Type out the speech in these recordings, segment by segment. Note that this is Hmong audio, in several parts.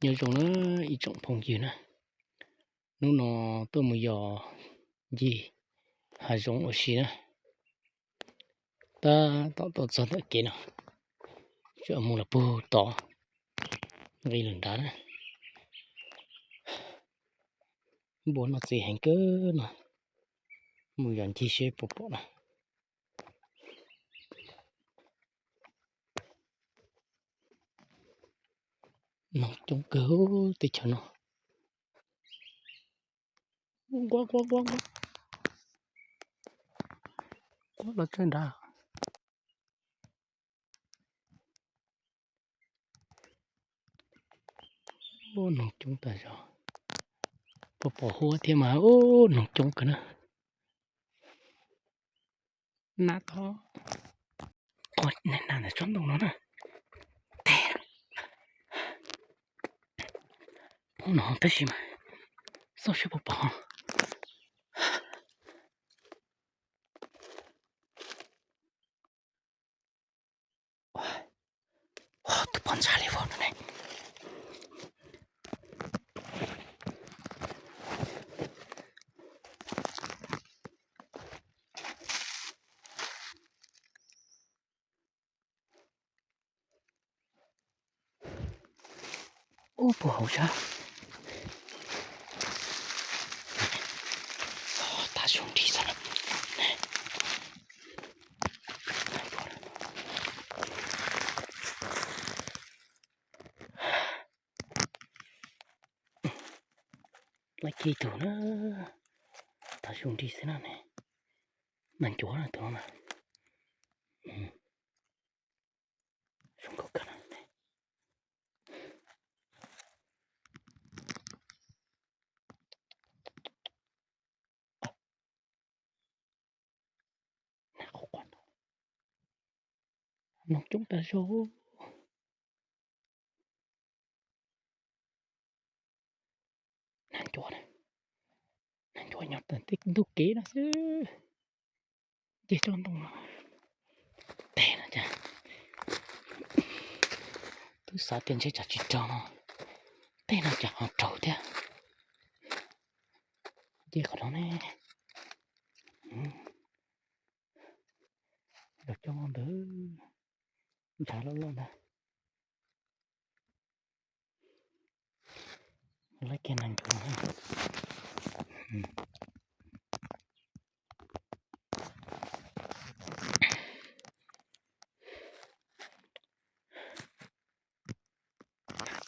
Nyob zoo na ib tsoom phooj ywg na, hnub no tuaj mus yos ncig hav zoov ua si na. Tab tom tuaj txog ntawm kev no, tseem mus los puag tod nqis lawm nrad na. Npua noj txiv heev kawg no, mus yos ncig seb puas pom na. Noog coob kawg teb chaws no. Nquab nquab nquab nquab, los tsawg nrad. Noog coob tas zog, pom pom huab thiab mas, noog coob kawg na. Nab tod, na ntawm tsob ntoo no na. Teg, poob no tab sis mas xauj seb puas pom. Tus pom ntshai li vau no ne. Ub, puag hauv sab. Tav su nrig xwb. Laij kiag ib tug na, tav su nrig xwb na ne. Nas ncuav na tus no na. Zoo nkauj kawg na. Noog coob tas zog. Nas ncuav, nas ncuav nyob tom tej ntug kev no xwb. Ces tsob ntoo no, tej no cas twb xav tias ntshe tsam tsis raug no, tej no cas ho raug thiab. Ces qhov no ne, los coj ntawd, ntshav loj loj ntag. Laij kiag nas ncuav.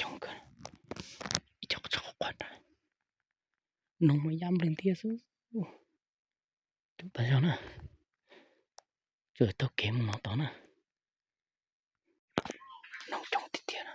Coob kawg, ib co qhov qhuav, noog mas ya nplws ntiag xwb. Coob tas zog na, tsuas taug kev mus no tod na. Noog coob tiag tiag na.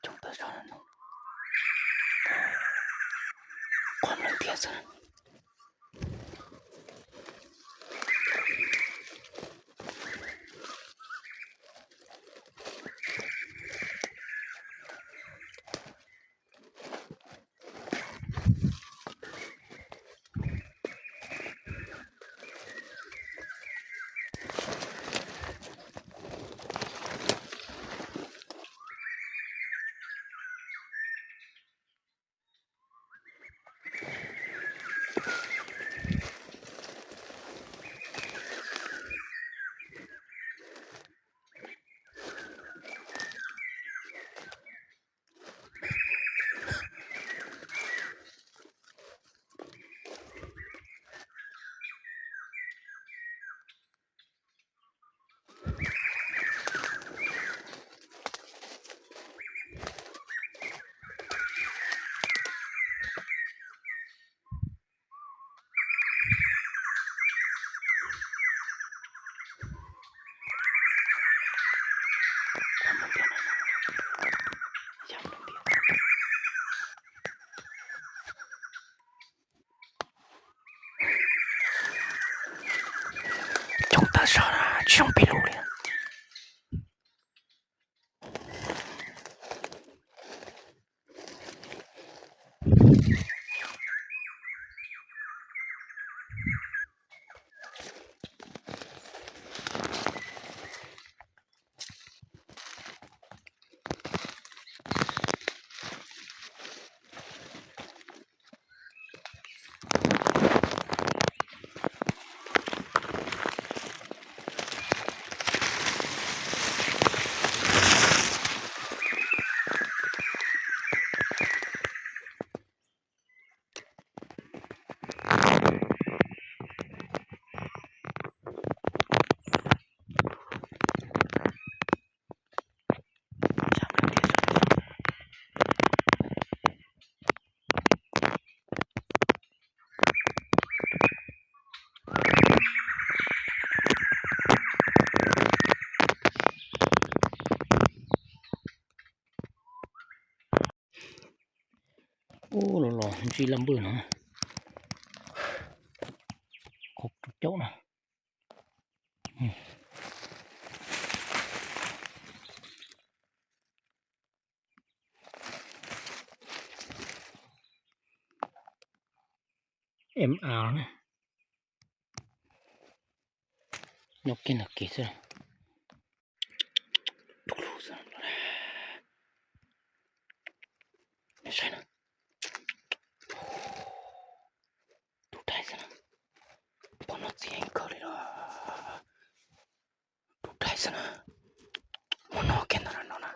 Coob tas zog, qhuav nplws ntiag xwb. Tag zog na, tsis zoo pes lug li. Ub, los los ntsib laj npawg no, qhov rau caum no. Em a na. Nyob kiag ntawm kev xwb. Saib na. Tus dais xwb na. Pom no txiv heev kawg li los. Tus dais xwb na. Mus no kiag ntawm no na.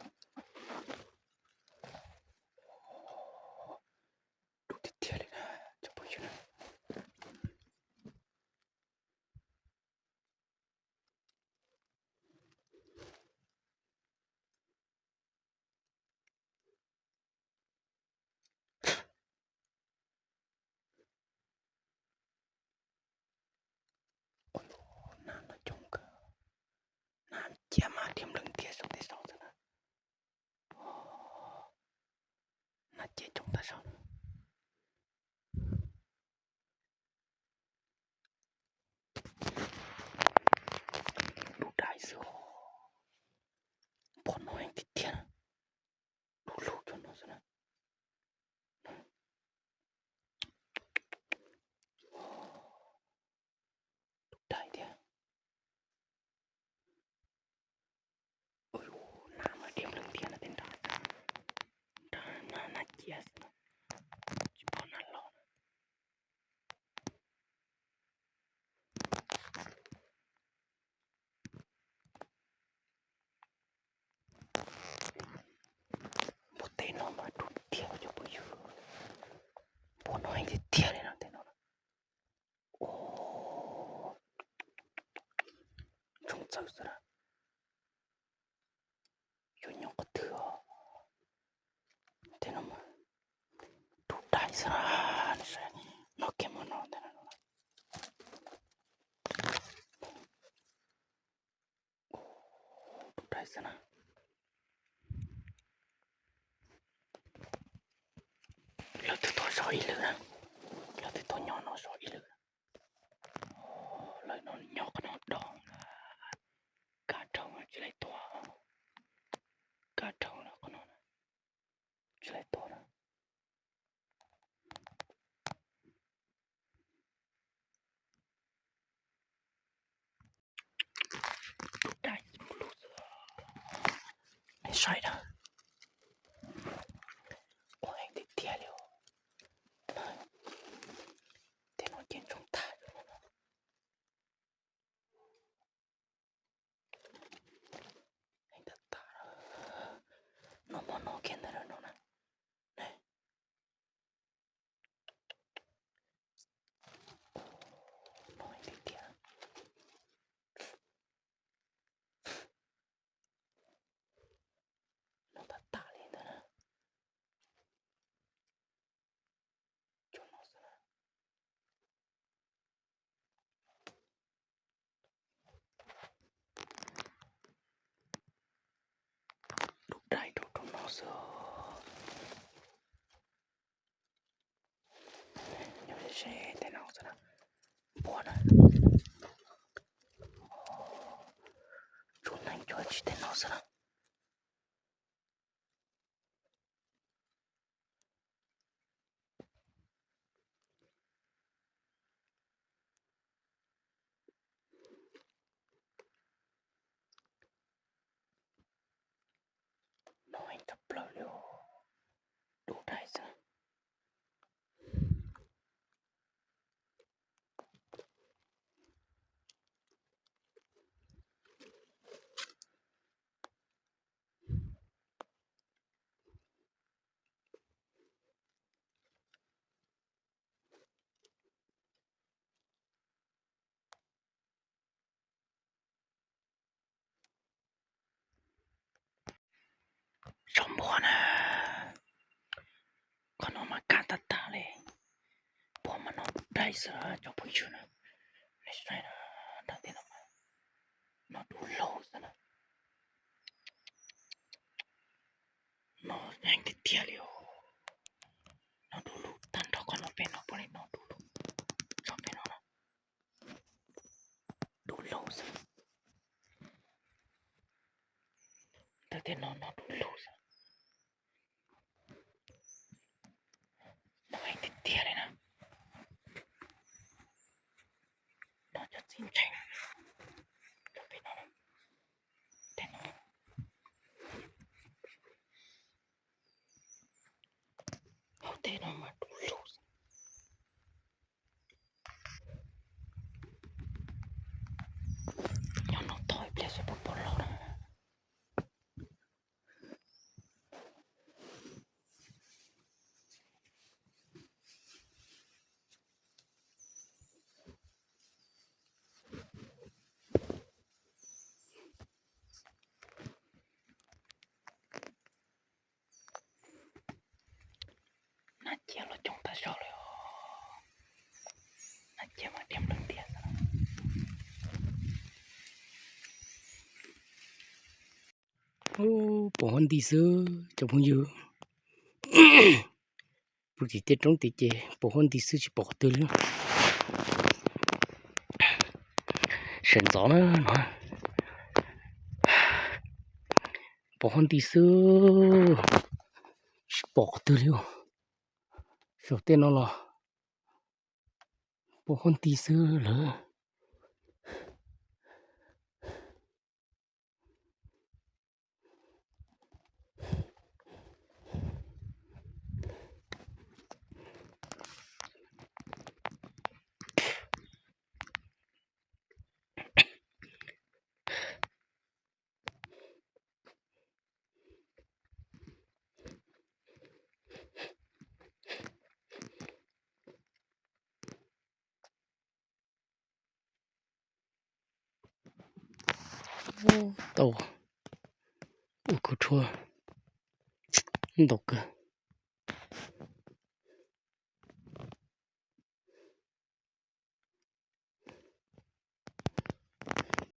Tus tiag tiag li na, cov phooj ywg na. Ua, nab no coob kawg. Nab cia mas dhia nplees tiag saum tej saum ntawd na. Nab cia coob tag zog. Lub dais xwb. Pom no heev tiag tiag. Lub lub cov no xwb na. Lub dais tiag. Ua, nab mas dhia nplees tiag no tej nrad. Nrad nab, nab cia xwb na. Tsis pom nab los na. Npua teb no mas dub tiag cov phooj ywg. Npua no heev tiag tiag li no tej no. Ua, ntsoog txawv xwb na. Yuav nyob qhov twg os? Tej no mas dub dais xwb na. Noj kiag mov no ntag. Dub dais xwb na. Lawv twb tuaj zov ib lwm na. Lawv twb tuaj nyob no zov ib lwm na. Lawv no nyob qhov no do. Kaj dhau tsis laib tuaj. Kaj dhau qhov no tsis laib tuaj na. Tus dais lug xwb. Nej saib na. Ua heev tiag tiag li os. Tej no ces ntsoog tag. Heev tag tag. Noj mov no kiag ntawm no na. No heev tiag tiag. tsis tej no xwb na. No heev tshaj plaws li, dub dai xwb. Tsob npua na, qhov no mas kaj tag tag li, npua mas no dub dai xwb cov phooj ywg na. Nej saib na, nram tej no mas no dub hlaug xwb na. No heev tiag tiag li os. No dub lug tag nrho qhov no, pem no puav leej no dub lug txog pem no na. Dub hlaug xwb. Ntawm tej no no dub hlaug xwb. No heev tiag tiag li na. No cov txiv ntseeg, cov pem no, tej no, hauv tej no mas dub hlaug xwb. Nyob no tod ib pliag xwb puas pom laus na. Nab cia los coob tag zog li os. Nab cia mas dhia nplawg tiag xwb. Pom huab nti xwb cov phooj ywg. Pw tim tej roob tid ces pom huab nti xwb tsis pom qhov twg li. Sawv ntxov na no. Pom huab nti xwb tsis pom qhov twg li. Saum tej no los pom huab nti xwb lawm. Tau ua khau rhuab ntau kawg.